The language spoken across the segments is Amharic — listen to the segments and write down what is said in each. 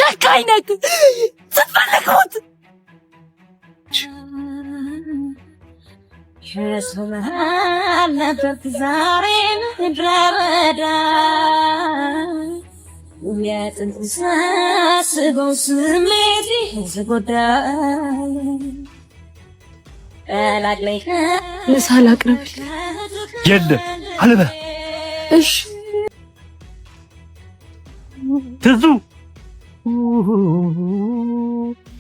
ጨካኝ ነህ። ስትፈልግ ሙት። ምሳ ላቅርብልህ? የለም አልበ እሺ። ትዙ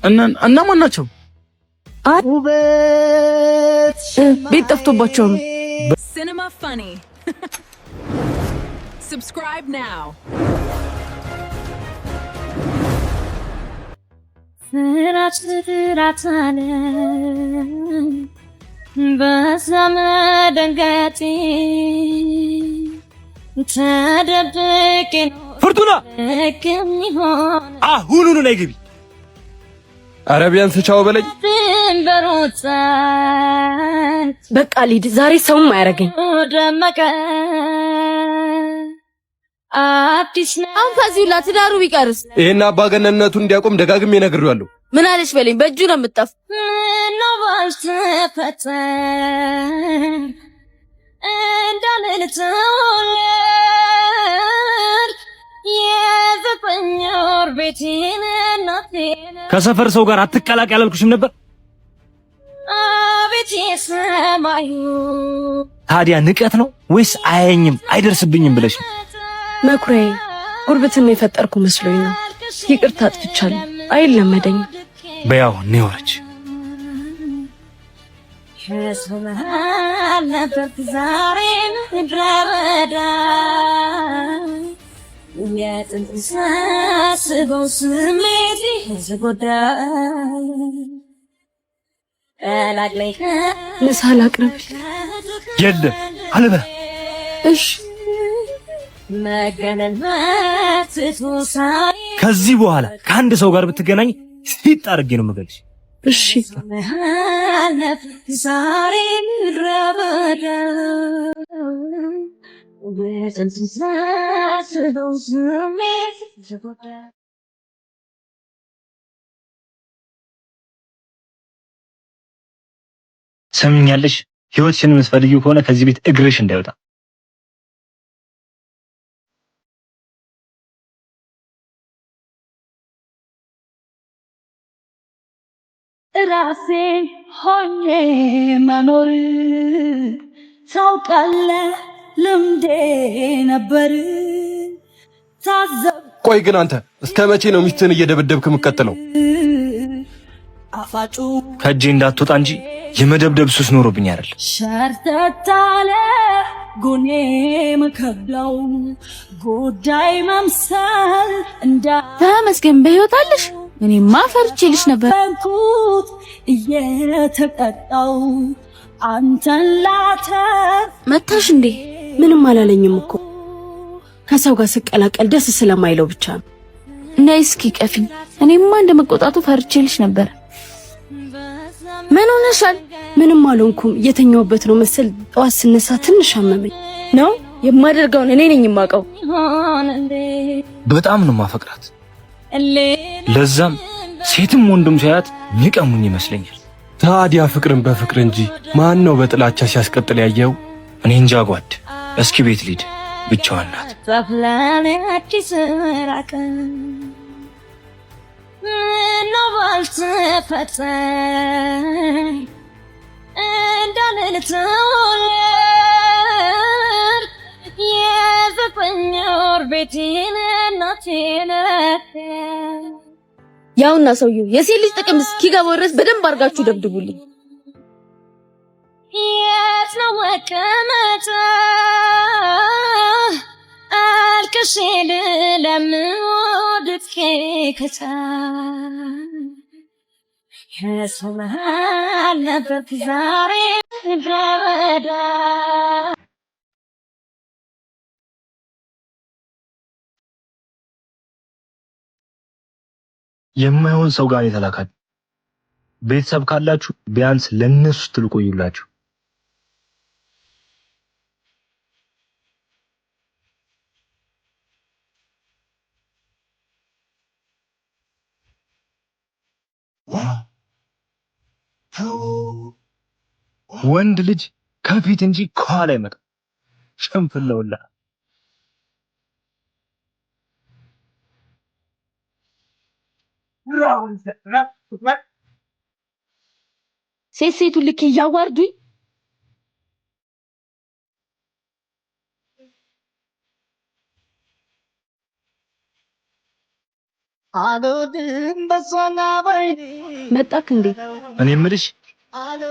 እና ማን ናቸው? ቤት ጠፍቶባቸው ነው። Cinema Funny. Subscribe now. ፍራት በዛ መደንገጤ ተደብቄ ፍርቱና የሚሆን አሁኑኑ ነይ ግቢ። ኧረ ቢያንስ ቻው በለኝ። በቃ ልሂድ። ዛሬ ሰውም አያደርገኝ። ደመቀ አዲስ አሁን ከዚህ ሁላ ትዳሩ ቢቀርስ? ይሄን አባገነንነቱን እንዲያቆም ደጋግሜ ነግሬዋለሁ። ምን አለሽ በለኝ። በእጁ ነው የምጠፍ። ምነው ባልተፈጠር እንዳልተወለድ የዘጠኝ ወር ቤቴን እናቴን ከሰፈር ሰው ጋር አትቀላቅ ያላልኩሽም ነበር? አቤት የሰማዩ ታዲያ ንቀት ነው ወይስ አያየኝም አይደርስብኝም ብለሽ ነው? መኩሪያዬ፣ ጉርብትና የፈጠርኩ መስሎኝ ነው። ይቅርታ አጥፍቻለሁ። አይለመደኝም። በያው ነይ አለበት ዛሬ ምድረ በዳ የጥንት ሳስበው ስሜት ተጎዳ። ምሳ ላቅርብልህ? የለም አልበ እሺ። ከዚህ በኋላ ከአንድ ሰው ጋር ብትገናኝ ሲጥ አድርጌ ነው የምገልሽ። እሺ። ዛሬ ምድረ በዳ የጥንት ሳስበው ስሜት ተጎዳ። ሰምኛለሽ? ህይወትሽን የምትፈልጊው ከሆነ ከዚህ ቤት እግርሽ እንዳይወጣ። ራሴ ሆኜ መኖር ታውቃለህ፣ ልምዴ ነበር። ታዘብ ቆይ ግን አንተ እስከ መቼ ነው ሚስትህን እየደበደብክ የምትቀጥለው? አፋጩ ከእጄ እንዳትወጣ እንጂ የመደብደብ ሱስ ኖሮብኝ አይደል። ሸርተታለ ጎኔ መከብለው ጉዳይ መምሰል እንዳ ተመስገን በህይወት አለሽ። እኔማ ፈርቼልሽ ነበር። ንኩት እየተቀጣው አንተን ላተር መታሽ እንዴ? ምንም አላለኝም እኮ ከሰው ጋር ስቀላቀል ደስ ስለማይለው ብቻ ነው። ነይ እስኪ ቀፊኝ። እኔማ እንደመቆጣቱ ፈርቼልሽ ነበር። ምን ሆነሻል? ምንም አልሆንኩም። እየተኛሁበት ነው መሰል። ጠዋት ስነሳ ትንሽ አመመኝ ነው። የማደርገውን እኔ ነኝ የማውቀው። በጣም ነው ማፈቅራት። ለዛም ሴትም ወንድም ሳያት ሚቀሙኝ ይመስለኛል። ታዲያ ፍቅርን በፍቅር እንጂ ማን ነው በጥላቻ ሲያስቀጥል ያየው? እኔ እንጃ ጓድ። እስኪ ቤት ልሂድ፣ ብቻዋን ናት። አዲስ ራቀ ምነው ባልተፈጠር እንዳልተወለድ የዘጠኝ ወር ቤቴን እናቴን ያውና ሰውዬው የሴት ልጅ ጥቅም እስኪገባው ድረስ በደንብ አድርጋችሁ ደብድቡልኝ። የት ነው መቀመጫ አልቅሼ ልለምን ወድቄ ከጫን የሰው መሃል ነበርኩ ዛሬ ምድረ በዳ። የማይሆን ሰው ጋር የተላካችሁ ቤተሰብ ካላችሁ ቢያንስ ለነሱ ስትሉ ቆዩላችሁ። ወንድ ልጅ ከፊት እንጂ ከኋላ አይመጣም። ሽንፍለውላ ሴት ሴቱን ልክ እያዋርዱኝ መጣክ እንዴ? እኔ የምልሽ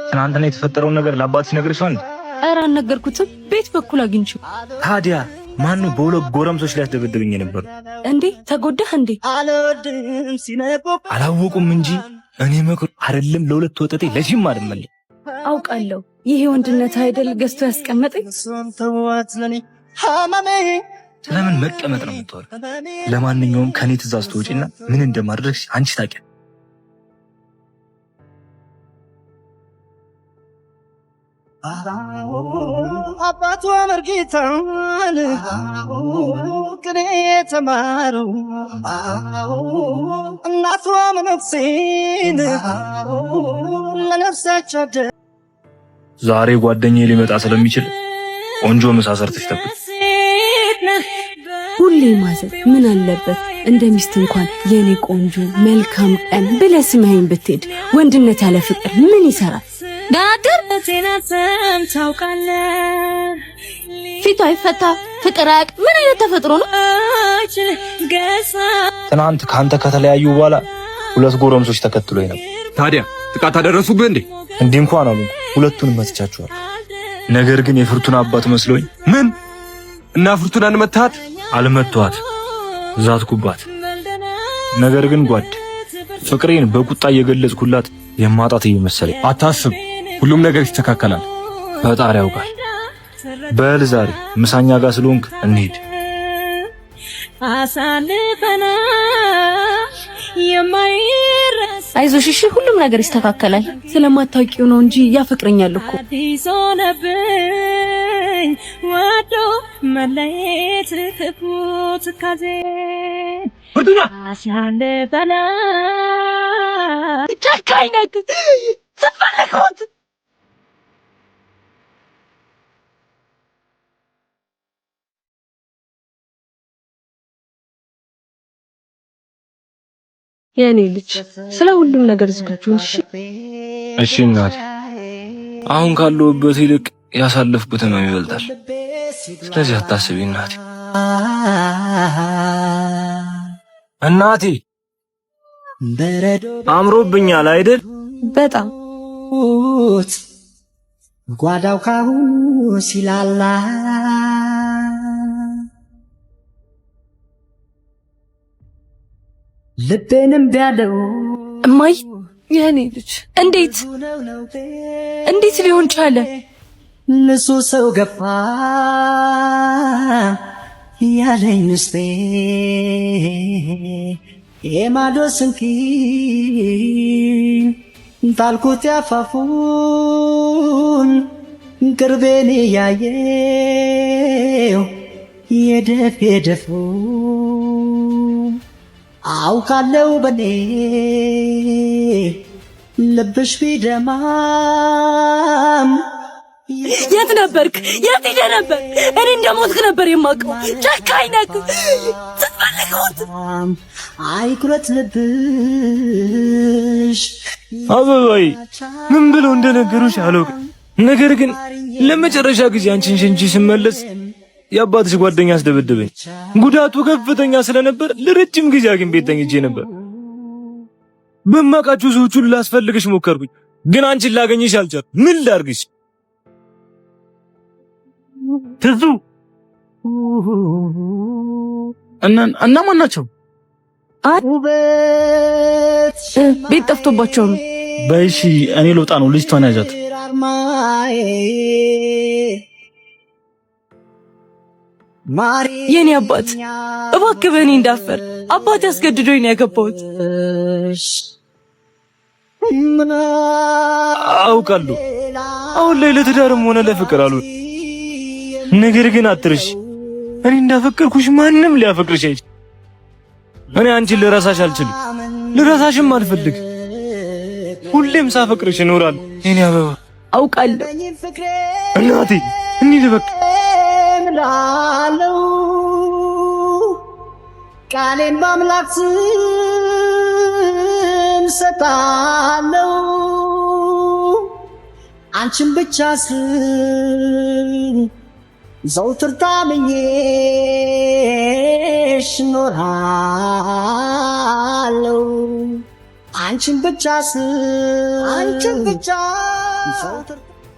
ትናንትና የተፈጠረውን ነገር ለአባትሽ ነግረሽዋል? ኧረ አልነገርኩትም። ቤት በኩል አግኝቼው። ታዲያ ማነው በሁለት ጎረምሶች ሊያስደበድብኝ የነበረው? እንዴ ተጎዳህ እንዴ? አላወቁም እንጂ እኔ መክሩ አይደለም ለሁለት ወጠጤ ለጂም አልመለስም። አውቃለሁ። ይሄ ወንድነት አይደል ገዝቶ ያስቀመጠኝ። ስለምን መቀመጥ ነው የምትወር? ለማንኛውም ከኔ ትእዛዝ ትወጪና ምን እንደማድረግሽ አንቺ ታውቂያለሽ። አባቷ መርጌታን ቅኔ የተማረው እናቷ መነኩሴን ለነፍሳቸው ዛሬ ጓደኛዬ ሊመጣ ስለሚችል ቆንጆ ምሳ ሰርተሽ ጠብቂ። ሁሌ ማዘን ምን አለበት እንደ ሚስት እንኳን የኔ ቆንጆ መልካም ቀን ብለህ ስመኸኝ ብትሄድ ወንድነት ያለ ፍቅር ምን ይሰራል? ፊቱ አይፈታ ፍቅር አያውቅ። ምን አይነት ተፈጥሮ ነው? ትናንት ከአንተ ከተለያዩ በኋላ ሁለት ጎረምሶች ተከትሎኝ ነበር። ታዲያ ጥቃት አደረሱብህ እንዴ? እንዲህ እንኳን አሉ። ሁለቱንም መትቻቸዋል። ነገር ግን የፍርቱን አባት መስሎኝ ምን እና ፍርቱናን መታት? አልመቷት፣ ዛትኩባት። ነገር ግን ጓድ ፍቅሬን በቁጣ እየገለጽኩላት የማጣት እየመሰለኝ። አታስብ፣ ሁሉም ነገር ይስተካከላል። ፈጣሪ ያውቃል። በል ዛሬ ምሳኛ ጋር ስለሆንክ እንሂድ። አይዞሽ፣ እሺ፣ ሁሉም ነገር ይስተካከላል። ስለማታውቂው ነው እንጂ ያፈቅረኛል እኮ። ወዶ መለየት ክፉ ትካዜ ጨካኝ ነህ። ስትፈልግ የኔ ልጅ ስለ ሁሉም ነገር ዝግጁ ነሽ? እሺ እናቴ፣ አሁን ካለሁበት ይልቅ ያሳለፍኩት ነው ይበልጣል። ስለዚህ አታስቢ እናቴ። እናቴ አምሮብኛል አይደል? በጣም ጓዳው ካሁኑ ሲላላ ልቤንም ቢያለው እማይ፣ የኔ ልጅ እንዴት እንዴት ሊሆን ቻለ? ንሱ ሰው ገፋ ያለኝ ውስጤ የማዶ ስንኪ ጣልኩት ያፋፉን ቅርቤን እያየው የደፍ የደፉ አውቃለው በኔ ልብሽ ቢደማም። የት ነበርክ? የት ሄደህ ነበር? እኔ እንደሞትክ ነበር የማውቀው። ጨካኝ ነህ። ስትፈልግ አይኩረት ልብሽ። አበባዬ ምን ብለው እንደነገሩሽ አላውቅም። ነገር ግን ለመጨረሻ ጊዜ አንቺን ሸኝቼ ስመለስ የአባትሽ ጓደኛ አስደበደበኝ። ጉዳቱ ከፍተኛ ስለነበር ለረጅም ጊዜ ሐኪም ቤት ተኝቼ ነበር። በማውቃቸው ሰዎች ሁሉ ላስፈልግሽ ሞከርኩኝ፣ ግን አንቺን ላገኝሽ አልቻልኩም። ምን ላድርግሽ? ትዙ እና ማን ናቸው? ቤት ጠፍቶባቸው ነው። በይሺ እኔ ልውጣ ነው። ልጅቷን ያዣት። የኔ አባት እባክህ በእኔ እንዳፈር። አባት ያስገድዶኝ ነው ያገባሁት። አውቃለሁ አሁን ላይ ለትዳርም ሆነ ለፍቅር አሉ። ነገር ግን አትርሽ፣ እኔ እንዳፈቅርኩሽ ማንም ሊያፈቅርሽ አይችልም። እኔ አንቺን ልረሳሽ አልችልም፣ ልረሳሽም አልፈልግ። ሁሌም ሳፈቅርሽ እኖራለሁ የኔ አበባ። አውቃለሁ። እናቴ እንሂድ በቃ። እምላለሁ ቃሌን በአምላክ ስም ሰጣለሁ አንቺን ብቻ ስል ዘውትር ታምኜሽ እኖራለሁ አንቺን ብቻ ስል አንቺን ብቻ ዘውትር።